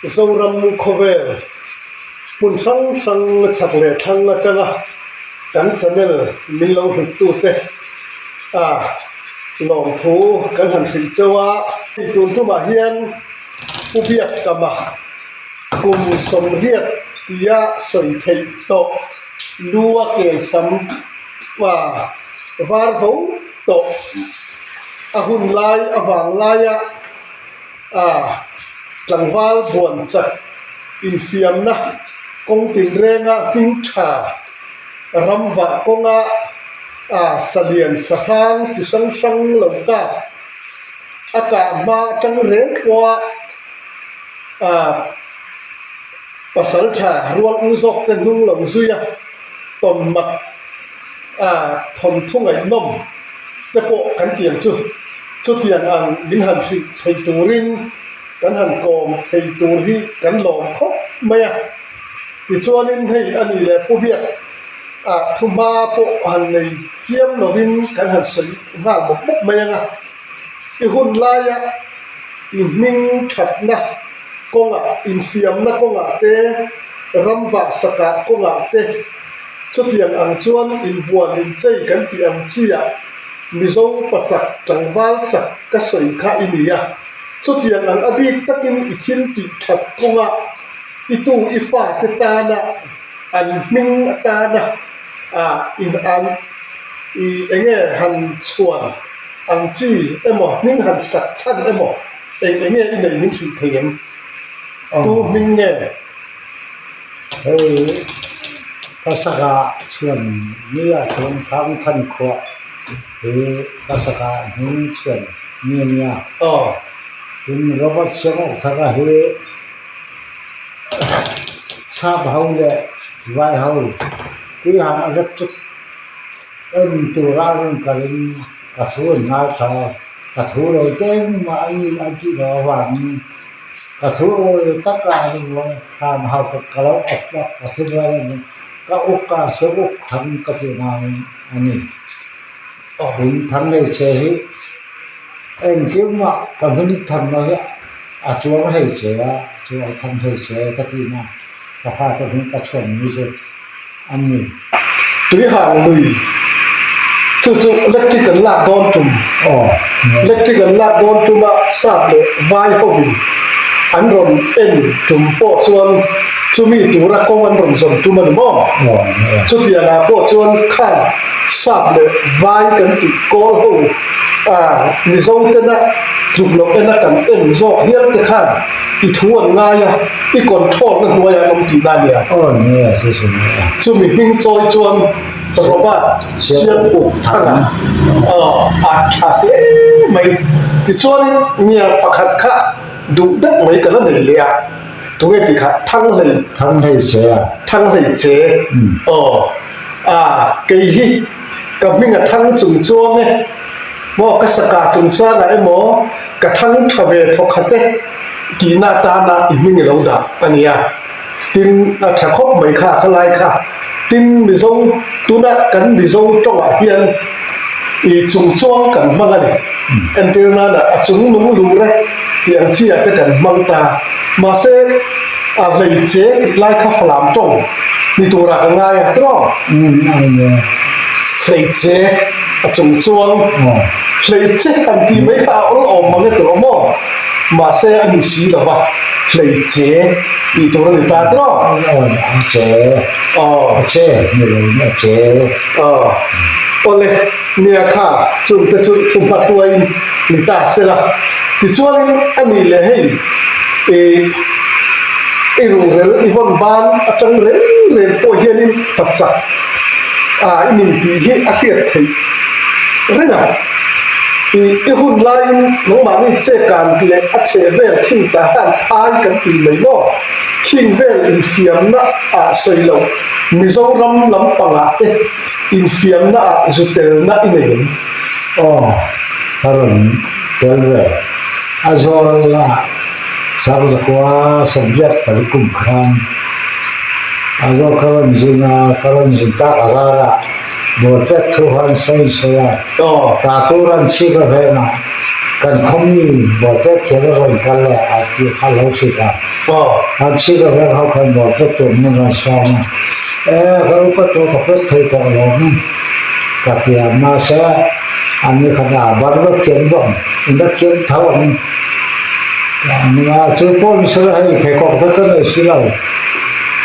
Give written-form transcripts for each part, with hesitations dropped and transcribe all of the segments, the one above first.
Zoram khawvel hmun hrang hrang chhak leh thlang atanga kan channel min lo hluttute a lawmthu kan han hrilh cheu a. Tun tumah hian Pu Biakkama kum 80 tia sawi theih tawh lu a kelsam a var vo tawh a hun lai avang laia a tlangval buan chak infiamna kawng tinrenga hming tha ram vah kawnga a salian sahrang chi hrang hrang lo kap a kah hma atang reng pawha a pasal tha rual u zawk te hnung lo zui a tawn mak a thawnthu ngaihnawm te pawh kan ti ang chu. Chutiang ang min han hrilh thei turin kan han kawm thei tur hi kan lawm khawp mai a. Tichuanin hei a nih leh Pu Biak ah thuhma pawh han nei chiam lovin kan han sawi nghal mawp mawp mai ang a. I hun laia i hming thatna kawngah, infiamna kawngah te, ramvah sakah kawngah te, Chutiang ang chuan inbuan inchei kan tih ang chiah Mizo pa chak tlangval chak ka sawi kha i ni a. Chutiang ang a bik takin i thil tih that kawnga i tu i fate tana an hming atana ah in an i enge han chhuan ang chi emaw hming han sak chhan emaw eng enge i nei min hrilh thei em? Tu hming nge? Hei ka saka chhuan ni ah chuan Khang Than khuah hi ka saka hming chhuan ni a nia. Tin Robert Siangawk Thara hi Sap ho leh Vai ho tuihang electric en tura a rawn kalin ka thu an ngaithla a, ka thu lo te engmah an in an tih loh avangin Ka thu awi tak a ni maw? Han hau ka ka lo awp a, ka thu rual a ni. Ka uk a, se uk thang ka tih nangin a ni. Tin, Thanghleichhe hi engkim ah ka hming thanna hi a chuang hleichhe a, chuan Thanghleichhe ka tihna ka fate hming ka chhuan ni chu a ni. Tuihang lui chu chu electric an lak dawn tum electric an lak dawn tuma sap leh vai hovin an rawn en tum pawh chuan chumi tura kawng an rawn zawm tum a ni maw? Chutiang ah pawh chuan khan sap leh vai kan tih kawl ho Mizo tena tluk loh ena kan en zawk hial te khan i thu an ngai a, i control na hnuaiah an awm tihna a nia. Aw nia chu chu nia. Chumi hming chawi chuan Robert Siamuk Thanga a tha hle mai. Tichuanin nia pakhat kha duh deuh mai ka la nei leh a, tunge tih kha Thanghlei. Thanghlei che a. Thanghlei che. Aw a kei hi ka hming a thang chung chuang e, maw ka saka chung chuangah emaw ka thang tha ve thawkhat e tihna atana i hming i lo dah a nia. Tin, a tha khawp mai kha kha lai kha. Tin, Mizo tuna kan Mizo tawngah hian i chung chuang kan hmang a ni. Entir nana a chung nung lur e tih ang chi ah te kan hmang ta. Mahse, a hleiche tih lai kha Falam tawng ni turah ka ngai a tawng. Hleiche a chung chuang hleiche han tih mai kha a awl awm mang e tawh maw? Mahse a ni si lo va, hleiche tih tur a ni ta tawh. A che, a che ni lo in a che. Awle, nia kha chungte chu thu hma hruaiin ni ta se la. Tichuanin a nih leh hei i i ruhrel i vawn ban atang reng reng pawh hianin pachak a i ni tih hi a hriat theih reng a. I i hun laiin nangmahni chekan leh a chheh vel khing ta hian phai kan tih mai maw? Khing vel infiamna ah sawi loh Mizoram lampangah te infiamna ah zu telna i nei em? Aw, ka rawn tel ve. A zawl ah Sakzakua subject ka ri kum khan a zawl ka rawn zin a, ka rawn zin tak a zar ah ball pek thu khan sawi in sawi a, ta tur an chhip a veng ah. Kan khaw mi ball pet thiam a rawn kal a a tih kha a lo hrilh a. An chhir a vel ho khan ball pet tur min rawn sawm a, E ka upa tawh ka pet thei tawh lo ang ka ti a, mahse ani khan a bar va thiam bawk ang, in va thiam tho ang a chu pawh ni sela hei pheikhawk te ka nei si lo,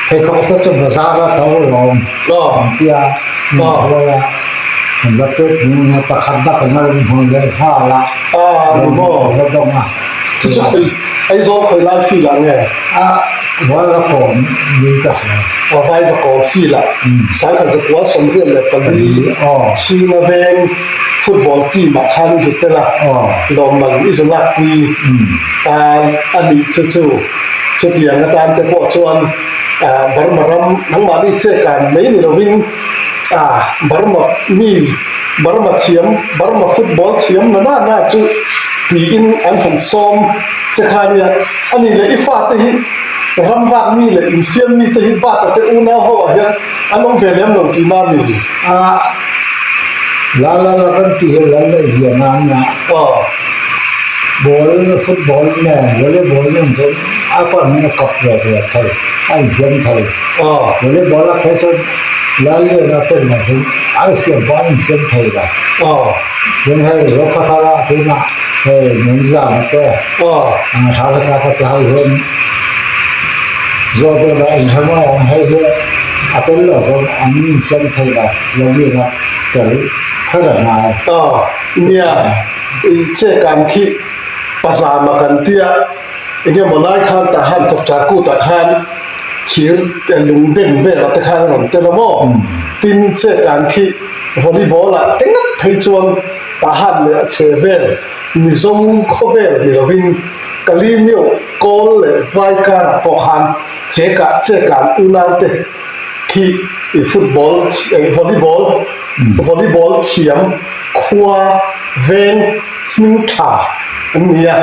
pheikhawk te chu bazar a to lawm an ti a, min hruai a, kan va pet hnu a pakhat bak an rawn hmu leh nghal a, rawn la dawng a. Chu chu khawi Aizawl khawi lai field ah nge? A Vaila kawm ni ka hria. Aw Vaiva kawm field ah Sangha Zakua 24 Chhinga veng football team ah khan i zu tel a, lawmman i zu lakpui a a nih chu chu chutiang atan te pawh chuan Burma ram nangmahni che kan mai ni lovin Burma mi Burma thiam Burma football thiam na na na chu tiin an han sawm che kha nia. A nih leh i fate hi ram vak mi leh infiam mi te hi bata te unau ho ah hian an awm ve lem lo tih na mi? A, la la la kan tih hi lal leh hian a nia. Aw. Ball, football nen volleyball nen chuan a pan hian a kap ve ve thei, a infiam thei. Aw. Volleyball a phei chuan lal lian a tel mah chuan a infiam pawh a infiam thei lo. Aw. Chuan hei Zokhawthara tunah hei Nunzama te. Aw. Thla ka ka ti ho hian zawh deuh lah inhre mai ang hei hi a tel lo zawng an infiam thei lo lo bik a tel kher a ngai. Aw nia i che kan khi pazama kan tia enge maw lai khan tah khan chapchar kut ah khan thir lung den vel ah te khan a rawn tel a maw tin che kan khi volleyball ah te ngawt phei chuan tah han leh a chhe vel Mizo khawvel ni lovin Kalimio Kawl leh Vai karah pawh khan chekah chekan unaute khi i football eh volleyball volleyball thiam khua veng hming tha an ni a,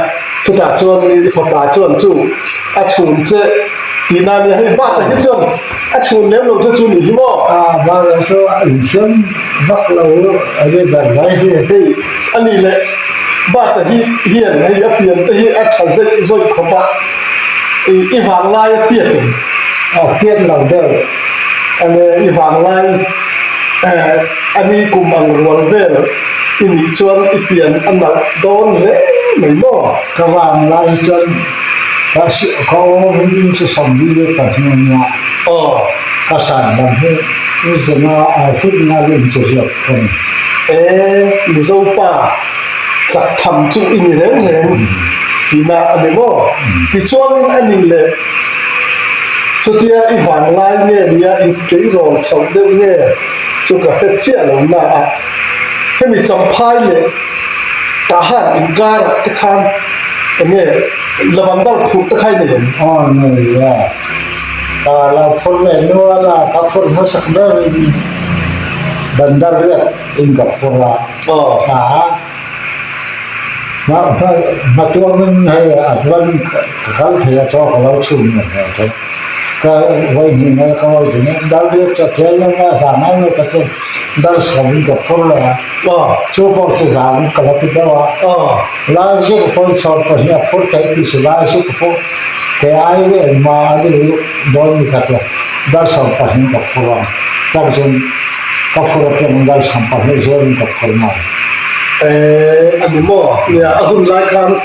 chutah chuan i fapa chuan chu a chhun che tih na nia hei bata hi chuan a chhun lem lo te chu ni hi maw? A bata chu a infiam vak lo a ni ber mai hi. Hei a nih leh bata hi hian hei a pian te hi a tha zeih zawih khawp a, i i vanglai a tiat em? A tiat lo deuh. Ane i vanglai eh a ni kum ang rual vel i nih chuan i pian a nalh dawn hle mai maw? Ka vanglai hi chuan ka ka awm hi inch 42 a nia. Aw. Ka san lam hi inch nga feet nga leh inch riat ka ni. E Mizo pa chak tham chu i ni reng reng tihna a ni maw? Tichuanin a nih leh chutia i vanglai nge nia i tleirawl chhoh deuh nge chu ka hre chiah lo na a, hemi champhai leh Tahan inkarah te khan enge Lavandar phurh te kha i nei em? Aw nei e. Ka lo phur leh nual a, ka phur hmasak berin Bandar riat in ka phur a. Aw. Hmatuangin hei a van ka kal thei a chaw ka lo chhun nge hmel thei. Ka vawi hnih nge ka vawi thei nge dal riat chu a tlem lo nge a hla ngai mai ka tlem dal sawmin ka phur leh a. Chu pawh chu zam ka la ti deuh a. Lai chu ka phur chhuak pawh hi a phur thei tih si lai chu ka phur kei ai leh engmah a ni dawn ni kha te dal 12 ka phur a. Chak chuan ka phur apiang dal 12 zelin ka phur mai. Eh, a ni maw? Nia, a hun lai khan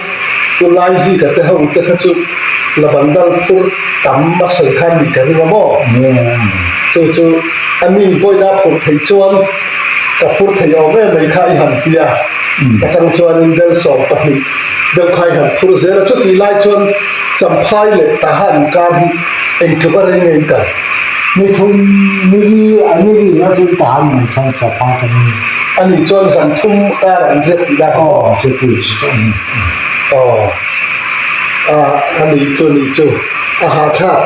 tunlai zika te ho te kha chu la bandal phur tam a sawi khan nih ka ring a maw? Chu chu a ni pawhin a phur theih chuan ka phur thei awm em mai kha i han ti a, atang chuanin bel 12 deuh kha i han phur zel a, chutih lai chuan Champhai leh Tahan inkar hi engtluk a rei ngei kal? Ni thum ni ri a ni ri na chu Tahan man khan Champhai ka ni. A nih chuan zan thum kar an riat tih lai. Aw chuti chu a ni. Aw a nih chu nih chu a hahthlak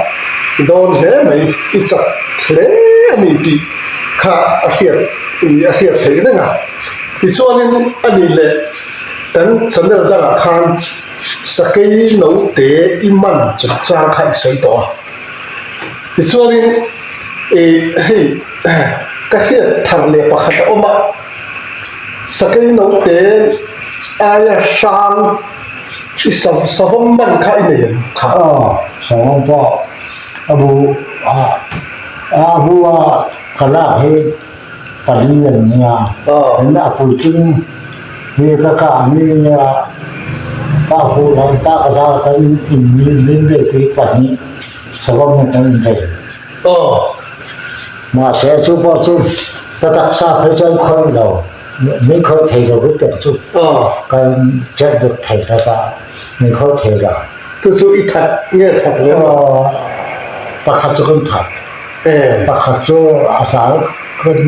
dawn hle mai i chak hle a ni tih kha a hriat ih a hriat theih reng a tichuanin a nih leh kan channel dangah khan sakei note i man chungchang kha i sawi tawh a tichuanin ih hei ka hriat thar leh pakhat a awm a sakei note. Aia hrang i savawm man kha i nei em kha? Aw, savawm pawh a bu a a bu a ka lak hi pali an nia tin a puitling hi ka kah mi nia ka huh lo ta ka zar kan in min ve tih pahnih savawm hi kan in vei. Aw. Mahse chu pawh chu ka taksa phei chuan khawih lo. Min khawih thei lo lutuk chu kan chet deuh thei tlat a, min khawih thei lo. Chu chu i that nge that lem lo? Pakhat chu kan that. Pakhat chu a tlar kan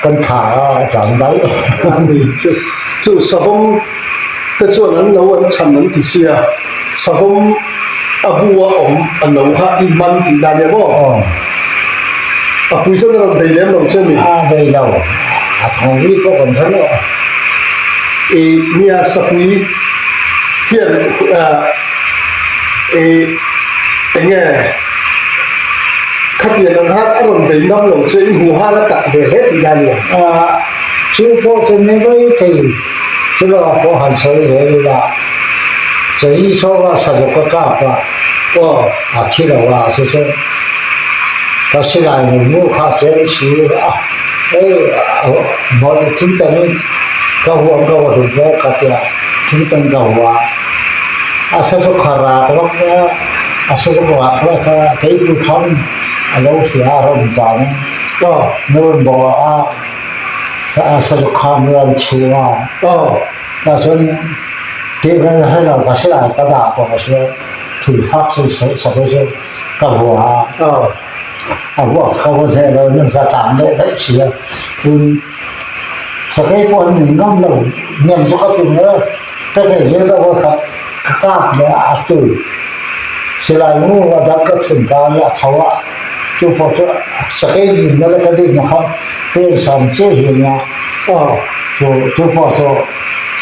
kan tha a, a tlan daih. A ni chu chu savawm te chuan an lo an chhan an ti sia, savawm a bu a awm a lo kha i man tih dan nia maw? A pui chuan a rawn bei lem lo che mi? A bei lo, a thawng ri pawh kan hre lo. I nia sapui hian i enge khatiang ang khan a rawn bei ngam lo che i hmu hal a tak ve hle tih dan nia? Chu pawh chu ni mai thei thil ah pawh han sawi zel ila Chei saw a sazawk a kap a. Aw, a thi lo a, chu chu ka silai lo nu kha a tlem si a, hei mawlh thingtangin ka huam ka va hlut mek ka tia, thingtang ka hua a sa chu kha rak vak a, a sa chu rak vak a, keipui khan a lo hria a rawn vang a, rawn bawh a, a sa chu khan rawn chhuah a, tah chuan tih vel hre lo ka silai ka dah tawh a sia. Thil fak chu sawi chu ka vua a, a vuak chu ka va hneh lo in ka tlan leh daih si a, tin sakei pawh an ning ngam lo, nem chu ka tum e, ka thei zel lo a khat ka kap leh a a tui silai mu a dang ka thun ta a tho a, chu pawh chu sakei nin na leh ka din na kha pen sam chiah hi a nia, chu pawh chu.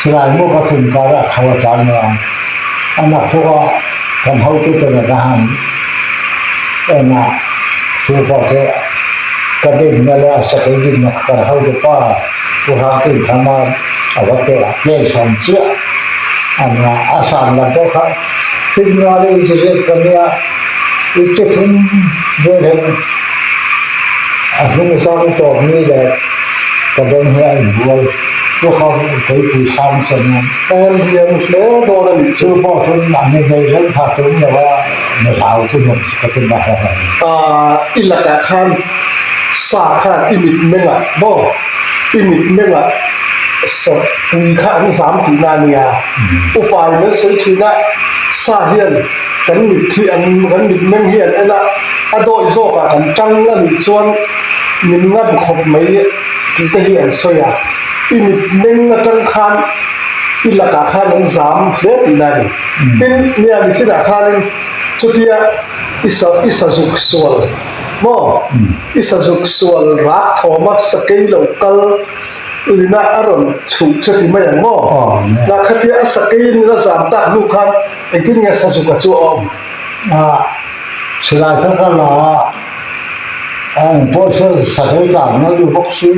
Silai mu ka thun kar a tho a tlan mai ang. A naktuk a kan hotute nen a han en a, chu pawh chu ka dinna leh a sakei dinna kha kan hotu pa Pu Hartin Khama a va teh a, plane sawm chiah a nia. A san lam pawh kha February ziriat ka nia, i che thum vel hian a hnung zang tawp ni leh ka beng hi a inbual. Chu kha keipui hrang chen a. Awn hian hle dawn a nih chu. Chu pawh chu an ni vei reng kha tum lo a, mi hlau chu nuam chu ka ti mai a. I lakah khan sa khan i mit mengah maw i mit mengah sa pui kha an zam tihna a nia. Upa in an sawi thin a, sa hian kan mit hi an kan mit meng hi an en a, a dawi zawkah kan tang a nih chuan min ngam khawp mai. Tih te hi an sawi a, i mit meng atang khan i lakah khan an zam hle tihna a ni. Tin, nia mi chinah khanin chutia i sa i sazuk sual maw, i sazuk sual rak thawma sakei lo kal lina a rawn chhuh che ti mai ang maw? Na khatia a sakei nila zam tak hnu khan engtin nge sazuka chu a awm? Silai kha ka la a. Ang pawh chu sakei kap na lu bawk si,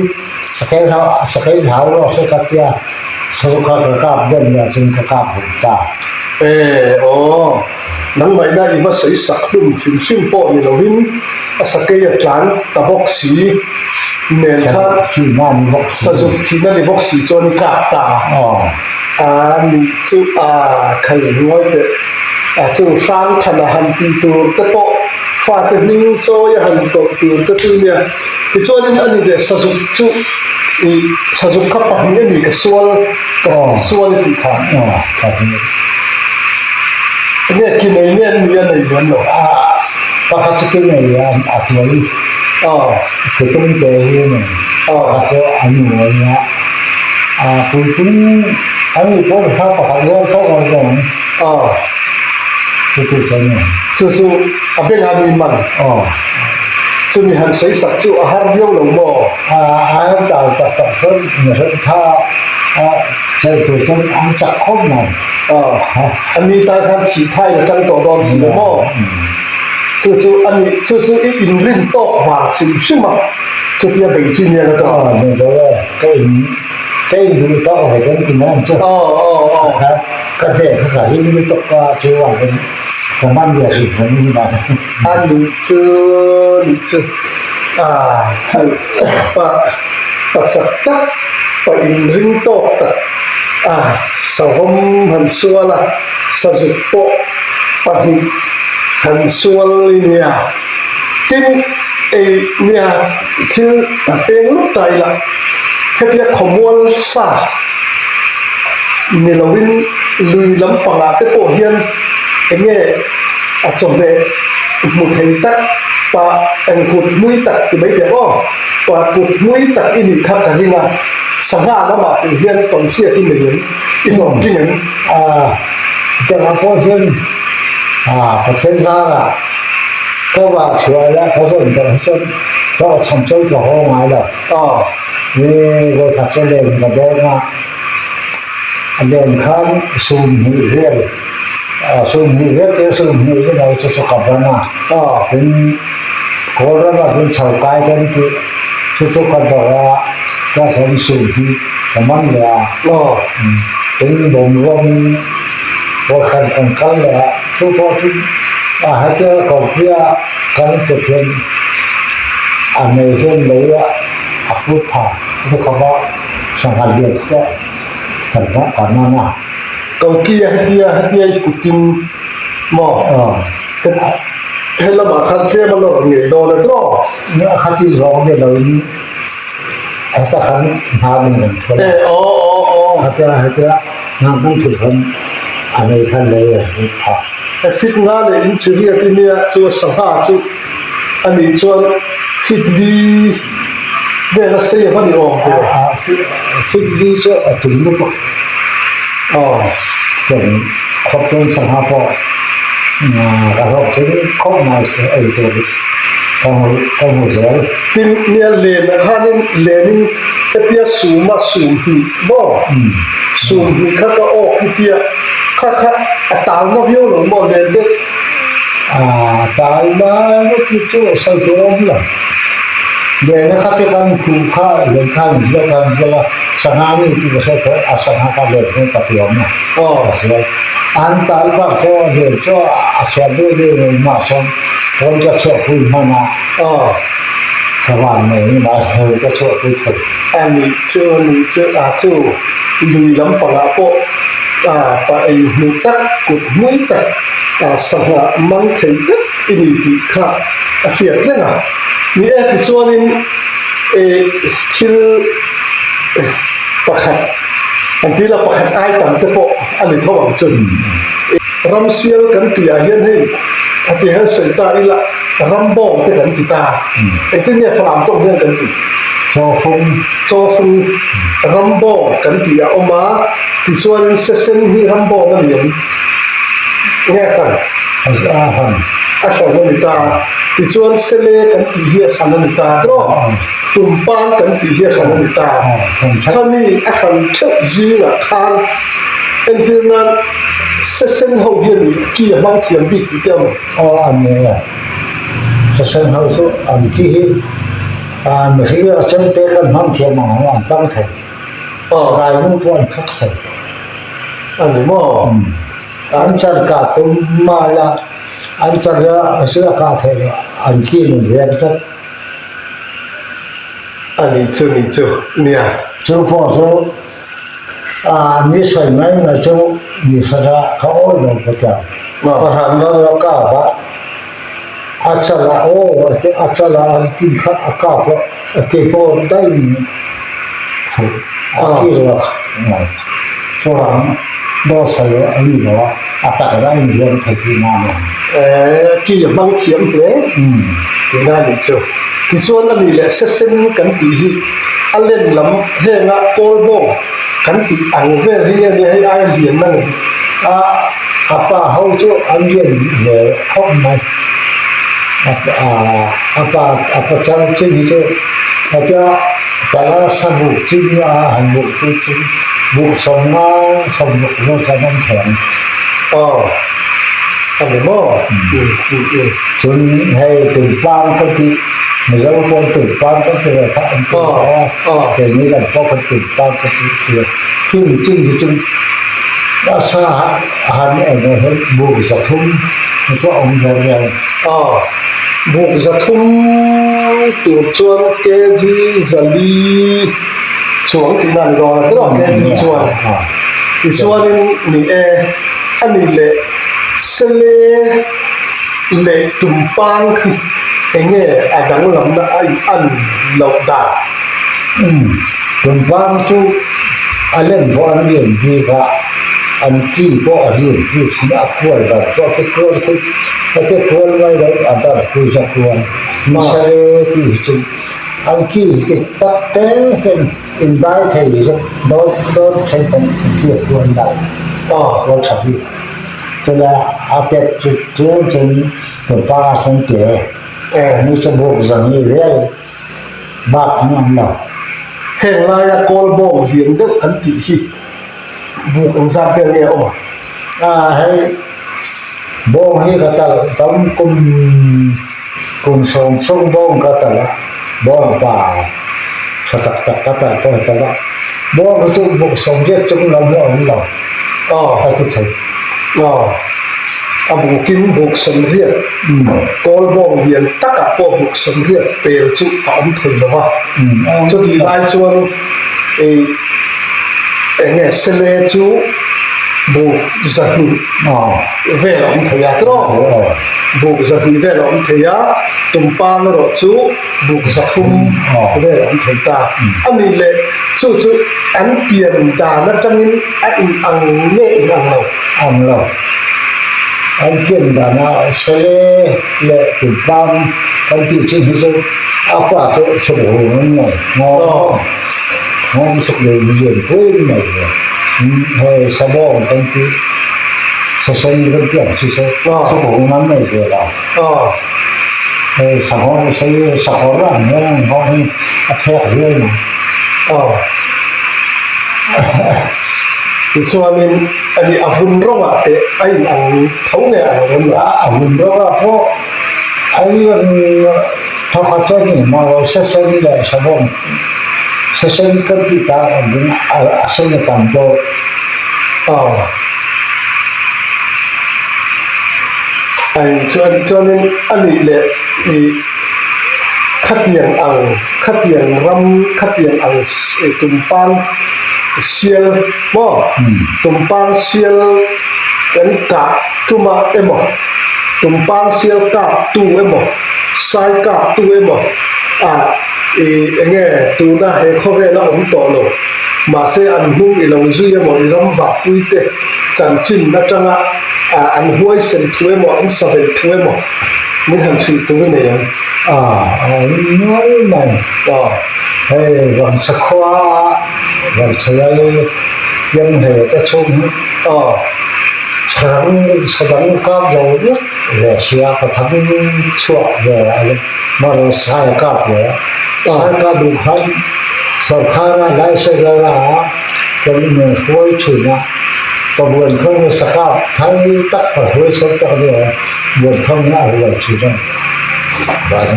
sakei hlau sakei hlau rawh se ka tia, sazu kha ka kap deuh leh chuan ka kap hum ta. E aw, nangmahina i va sawi sak hlum hrim hrim pawh ni lovin a sakei a tlan ta bawk si nen khan sazuk thihna ni bawk si chuan i kap ta a nih chu a khai ngawi teh a chu hrang than a han tih tur te pawh. Fate hming chawi a han tawh tur te chu nia. Tichuanin a ni leh sazuk chu ih sazuk kha pahnih a ni ka sual ka sual i tih kha. Pahnih. Enge ki nei nge an ni a nei lem lo. Pakhat chu ki nei a a tuai. Ki tum te hi a nei. Pakhat chu a nu a nia. A puitling an ni pawh kha pakhat rual chauh a zawng. Chu chu chuan nge? Chu chu a beng a mi man. Aw. Chumi han sawi sak chu a har viau lo maw? A har dal tak tak chuan mihring tha a chelh tur chuan an chak khawp mai. Aw. A ni tan khan thih thai a tang tawh dawn si lo maw? Chu chu a ni, chu chu i inrin tawk vang hrim hrim a, chutia bei chu nia ka tawh. Aw, ni lo e, ka in. Ka induh tawk ve kan ti mai ang chu. Kha ka hne kha ka hlim lutuk a chu vangin ka man ve hrim hrim ni mai. A nih chu nih chu a chu pa pa chak tak pa inring tawk tak a savawm han sual a sazuk pawh pahnih han sual i nia tin ei nia thil a peng lawk ta ila hetia khawmual sa ni lovin lui lampangah te pawh hian eng nge a chawhmeh hmu thei tak pa eng kut hmui tak ti mai teh aw pa kut hmui tak i nih kha ka ring a sangha lamah tih hian tawnhriat i nei em i hlawhtling em? Tawrh pawh hian Pathian zarah ka vah chhuah ila ka zawn tawh hi chuan hlawh chham chu ka haw ngai lo. Ni vawikhat chu len ka dawng a, a len khan sumhnih vel sumhnih vel te sumhnih vel lo chu chu ka ban a, tin kawl ramah chuan chho kai kan tih chu chu ka dawr a, ka chuan sumhnih ka man leh a. Tin bawmrawng pawh khan kan kal leh a, chu pawh chu a hetia kohpia kan kut hian a nei hian lei a a put tha chu khawp a sangha lian te kan hmuh kan man a. Kohpia hetia hetia i kutin maw he lamah khan tlem a lawr ngei dawn a tiraw? A khati zawng ni loin. Heta khan hna min rawn thawlh a, hetia hetia hna kan thil khan a nei khan lei a lut phah. Fit nga leh in chi riat i nia chu sangha chu a nih chuan fit li vel a sei a va ni awm ve. Fit li chu a tum lutuk chuan khawp chuan sangha pawh ka hlawk chu khawp mai ei tur ka hmu zel. Tin, nia len ah khanin lenin hetia suma sum hnih maw? Sum hnih kha ka awk hi tia kha kha a tal na viau lo maw len te? A tal na ngawt hi chu a sawi tur a awm lo. Len a kha te khan khuh kha len khan ziak a an ziak a, sangha ni tih ka hriat kha a sangha kha len hmel ka ti awm a, ka hria. An tal bak chu len chu a chhiat deuh deuh lo mahse pawn ka chhuah pui hman a. Aw, ka van nei ni mai hei ka chhuah pui thei. A nih chu, a nih chu, a chu lui lampangah pawh a pa ei hmu tak, kut hmui tak, a sangha mang thei tak i ni tih kha a hriat reng a. Ni e, tichuanin e thil pakhat an ti la, pakhat ai tam te pawh a ni tho ang chu. Ramsial kan tih ah hian hei a ti hian sawi ta ila rambawng te kan ti ta. Engtin nge Falam tawng hian kan tih? Chawfung. Chawfung. Rambawng kan tih a awm a, tichuanin sesen hi rambawng a ni em? Nge a hran? A hran. A hran a ni ta. Tichuan sele kan tih hi a hran a ni ta tawh. Tumpan kan tih hi a hran a ni ta. Khami a hran theuh zingah khan entir nan Sesen ho hian nih ki a hmang thiam bik tih te a maw? Aw a ni e. Sesen ho chu an ki hi mihring a chen te kan hmang thiam ang ang an tang thei. Sarai vung pawh an khat thei. A ni maw? An chan kah tum mai a, an chan a sila kah theih loh an ki nun veng tlat. A nih chu nih chu nia. Chu pawh chu Mi sawi mai mai chu mi sara ka awi lo ka ti a, pahran lo a kap a, a chal ah aw a chal ah an ti kha a kap a, a ke pawh daih in fuh a kir lo mai chuvang dawt sawi a ni lo a, a tak ah a inhliam thei tih na a ni ang. Eeh ki a hmang thiam hle tihna a nih chu. Tichuan a nih leh sesen kan tih hi a len lam henga kawl bawng kan tih ang vel hi nge nia hei aia lian na ngem? A a pa ho chu an lian ve khawp mai a a pa a pachal chin hi chu hetia tala sabuk chin a han buk chu chu buk sawmnga sawmruk vel chuan an thei ang. Aw a ni maw? Chuan hei tuipang ka tih. Mizo pawn tumpang kan ti ve kha an ti a, keini lam pawh kan tumpang kan ti ti a. Khi chin hi chu a sa a han en ah hian buk 300 ni chu a awm ve vel. Buk 300 tur chuan kg 400 chuang tihna a ni dawn a tiraw kg chuan. Tichuanin ni e a nih leh sele leh tumpang hi enge a danglamna a in an loh dan? Umm, tumpang chu a lem pawh an lian bik a, an ki pawh a lian bik sin a kual dan pawh a kual khi a te kual mai lo a dar pui hi a kual misale tih hi chu an ki hi chu tak te hian indai thei zawk dawn dawn then khan an ki a kual dan a kual tha bik. Chula a tet chu tlem chuan tupa a thleng te ni chu buk zawng hi vel bak an awm lo. Heng laia kawl bawng lian deuh kan tih hi buk eng zat vel nge a awm a? A hei bawng hi ka talh tam kum kum sawm chhung bawng ka talh a, bawng pa tha tak tak ka talh pawh hi talh a, bawng hi chu buk 80 chung lam hi a awm lo. Aw a ti thei. Aw, a bukin buk 80, kawl bawng lian takah pawh buk 80 pel chu a awm thei lo va. Chutih lai chuan ei eng nge sele chu buk 200 vel a awm thei a tiraw? Buk 200 vel a awm thei a, tumpang erawh chu buk 300 vel a awm thei ta. A nih leh chu chu an pian dan atangin A in ang nge in ang lo? Ang lo. An pian dana sele leh tumpang kan tih chin hi chu a pa chu chhuk hung an nei. Nghawng nghawng chhuk leh lian pui mai ve. Hei sabawng kan tih sasen kan tih ang chi chu chhuk hung an nei ve lo. Hei sanghawng sei sakawr ang hian an nghawng hi a phek zui mai. Tichuanin ani a vun rawngah teh a in ang tho nge ang lem lo? A vun rawngah pawh a in thawkhat chuan ni mahse sesen leh savawm sesen kan tih tak ang in a sen a tam deuh. Ai chuan chuanin anih leh ih khatiang ang khatiang ram khatiang ang tumpang sial maw tumpang sial kan kah tumah emaw tumpang sial kap tu emaw sai kap tu emaw ah ih eng nge tuna he khawvela awm tawh lo mahse an hnung i lo zui emaw i ram vah pui te chanchin atanga ah an huaisen thu emaw an sa vei thu emaw min han hrilh tur a nei ang. Ah a nual mai. Ah. Hei Vangchhe khua Vangchhe lal Pianghle te chhung hi Ah. Chhang chhadang kap zo vek ve sia ka thang chhuak ve a mahse sai a kap ve a. Sai kap duh khan Sarkhara license a la a kan inhruai thin a. Ka buan kho nge sakap thal tak ka huai sen tak a nia buan kho nge a huai thin a van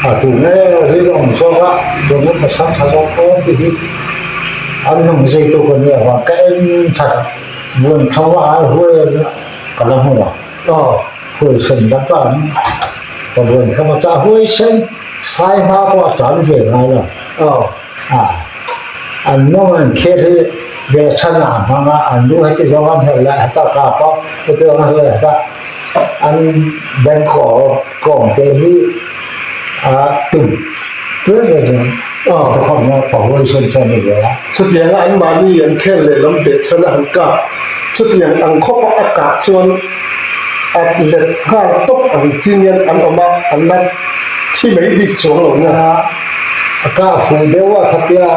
a tu nge rin awm zawk a chuan ka sam tha zawk aw ti hi an hnung zei tu ka nia vang ka en that buan kho a ai huai ka la hmu a huai sen dak a ka buan kho a cha huai sen sai hma pawh a tlan ve ngai lo a an mawng an khet hi behchhan ah a hmang a an lu heti zawng an herh leh heta kap a heti zawng an herh leh heta an bank kawng te hi a tum tlem ve deuh a khawp na pahuaisen chuan a ni ve a. Chutianga anmahni an khel leh lam behchhan a han kap chutiang ang khawpa a kah chuan a let nghal tawp ang chin hian an awm a an la thi mai bik chuang lo na. A kah fuh deuh a khatia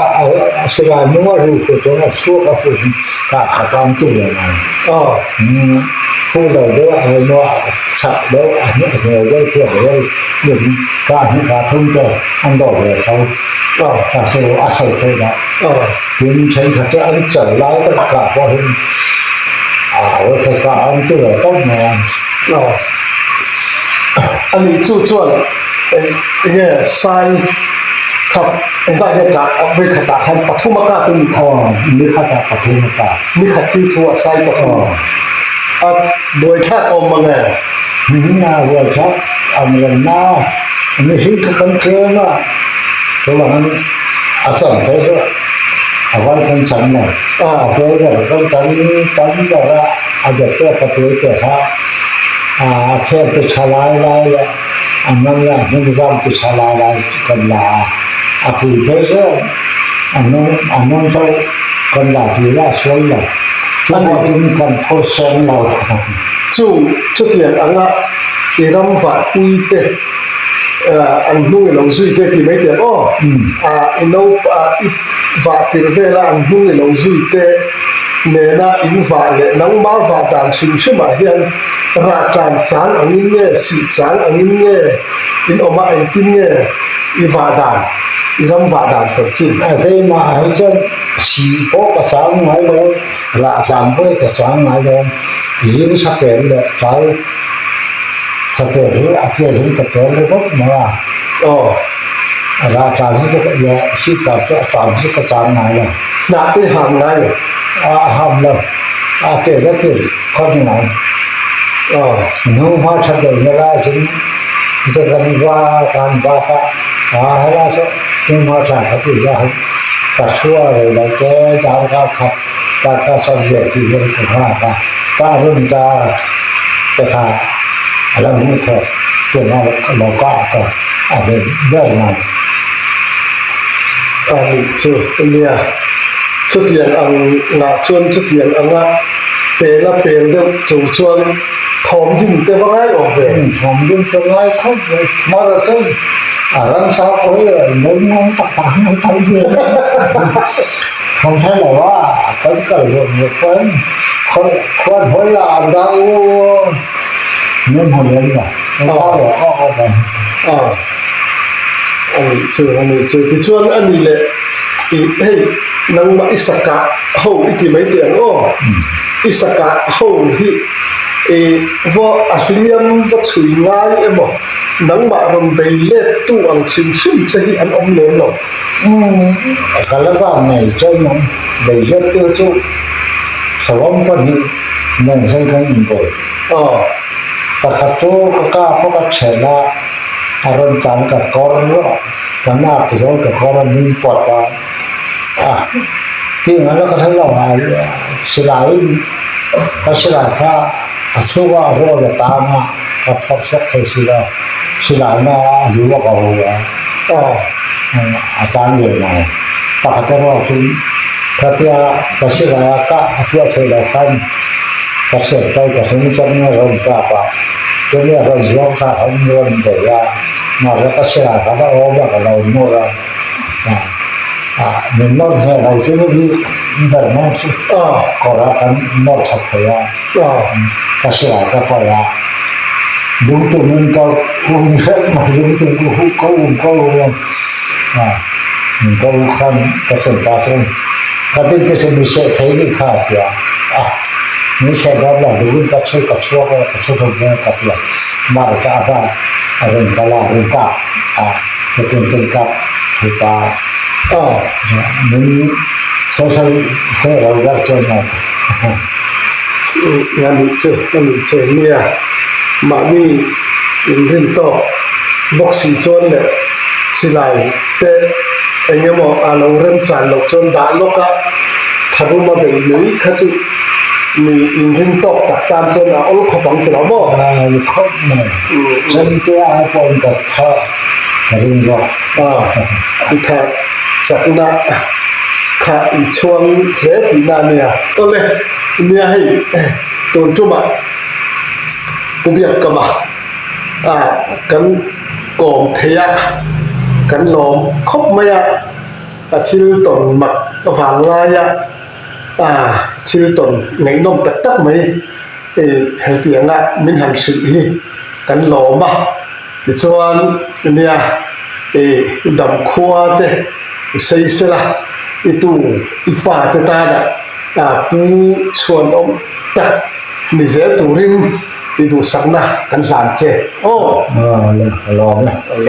a silai hnung a ru fuh chuan a chhuak a fuh kah khat a an ti ve ngai. Fuh lo deuh a emaw a chak deuh a hnuai deuh tiang vel in kah hnih kah thum te an dawh ve tho. A chu a sawi theih loh. Tin thenkhat chu an chal lai tak kah pawh hi a vawikhat kah an ti ve tawp mai a. Ani chu chuan. Enge sai kha engzah nge kah vawi khatah khan pathum a kak a ni kha. Aw ni khatah pathum a kak. Ni khat thil thu ah sai pathum. A buaithlak awm mang e. Hming a buaithlak ang reng na mihring kha kan tlem a chuvangin a chan phei chu a vai kan chan lo. A tuai ber kan chan tam ber a a dep te ka tuai te kha a khel te tha lai lai leh a man leh a hnung zam ti tha lai lai kan la a, a pui phei chu a hnung a hnung chauh kan la ti la sual lo chu pawh chu kan phur seng lo. Chu chutiang anga i ram vahpui te an hnung i lo zui te ti mai teh aw, i no i vah tirh vela an hnung i lo zui te nena in vah leh nangmah vah dan hrim hrimah hian Rah tlan chang angin nge, sih chang angin nge in awm a, engtin nge i vah dan, i ram vah dan chanchin? A keimah ah hi chuan sih pawh ka chang ngai lo, rah tlan pawh hi ka chang ngai lo, zing sakel leh tlai sakel hi a kel hi ka kel ringawt mai a, Aw. Rah tlan hi chu leh sih tlan chu a tlan hi chu ka chang ngai lo. Hnah te i ham ngai lo? A ham lo, a kel a kel. Khawdngai hnu hma that deuh na lai cun kan va kan va kha a helai cu hnu hma tha kha ti la ka thua rei lo te dar ka khat ta ka sam ve ti hian ka hra kha ka run ta te kha a lo hmu thawk te na lo ka ka a ve ber ngai. A nih chu nia. Chutiang ang ngah chuan chutiang anga pel a pel deuh tur chuan thawm dum te va ngai awm ve. Thawm dum chu ngai khawp mai. Mara chuan a ramsa pawh hi lei ngawng tak tak hian an tam ve a. Thawm hre lo a kan kal zawk zawk pawn khuan hawi lah an dah u min hmu lem lo. A a nih chu a nih chu tichuan a nih leh ih hei nangmah i sakah ho i ti mai teh ang aw i sakah ho hi ih vaw a hliam va chhui ngai emaw nangmah rawn bei let tu ang hrim hrim che hi an awm lem lo. Umm ka la vang ngei chuan ang bei let tu chu sawm pahnih nen hian kan inbei. Aw. Pakhat chu ka ka pawh ka chhelh a, a rawn tlan ka kawr ka nak zawn ka kawr a min pawt a, a tih ngaihna ka hre lo a, silai in ka silai kha a chhung a rawl a tang a, ka phawrh sawk thei si lo, silai na a lu a ka hu a, a tan ve mai. Pakhat erawh chu khatia ka silai a kah a chhuah theih loh khan ka hriat pai ka hlung chang a rawn kap a, chumi a rawn zuang kha a rawn bei a, mahse ka silai kha a awm a ka lo nawr a, min nawr hneh lo chu ni ber mai chu kawr ah kan nawr tha thei a, ka silai ka paih a, lungtum in ka um hrep mai lungtum ka huh ka um ka um a, min ka u khan ka sawi ta chuan ka tin te chu mi seh thei nih kha a ti a, a mi seh dawn lo duhin ka chhu ka chhuak a ka chhu hlum dawn ka ti a, mar ka a va a rawn kal a rawn kap a ka tin ka in kap thei ta a, min sawi sawi te lo ber chuan a A nih chu a nih chu nia mahni inrin tawk bawk si chuan leh silai te eng emaw a lo remchan loh chuan dah lawk a tharum a bei mai kha chu mi inrin tawk tak tan chuan a awl khawp ang ti lo maw? A awl khawp mai. Chemte ai pawhin ka tha ka ring zawk. A i tha chakna kha i chhuang hle tihna a nia. Awle nia hei tun tumah Pu Biakkama a kan kawm thei a, kan lawm khawp mai a, a thil tawn mak vang lai a, ah thil tawn ngaihnawm tak tak mai ih hetianga min han hrilh hi kan lawm a, tichuan nia ih damkhua te i sei sela i tu i fa te tana ah pu chhuanawm tak ni zel turin. I duhsakna kan hlan che aw. Aw le, ka lawm e.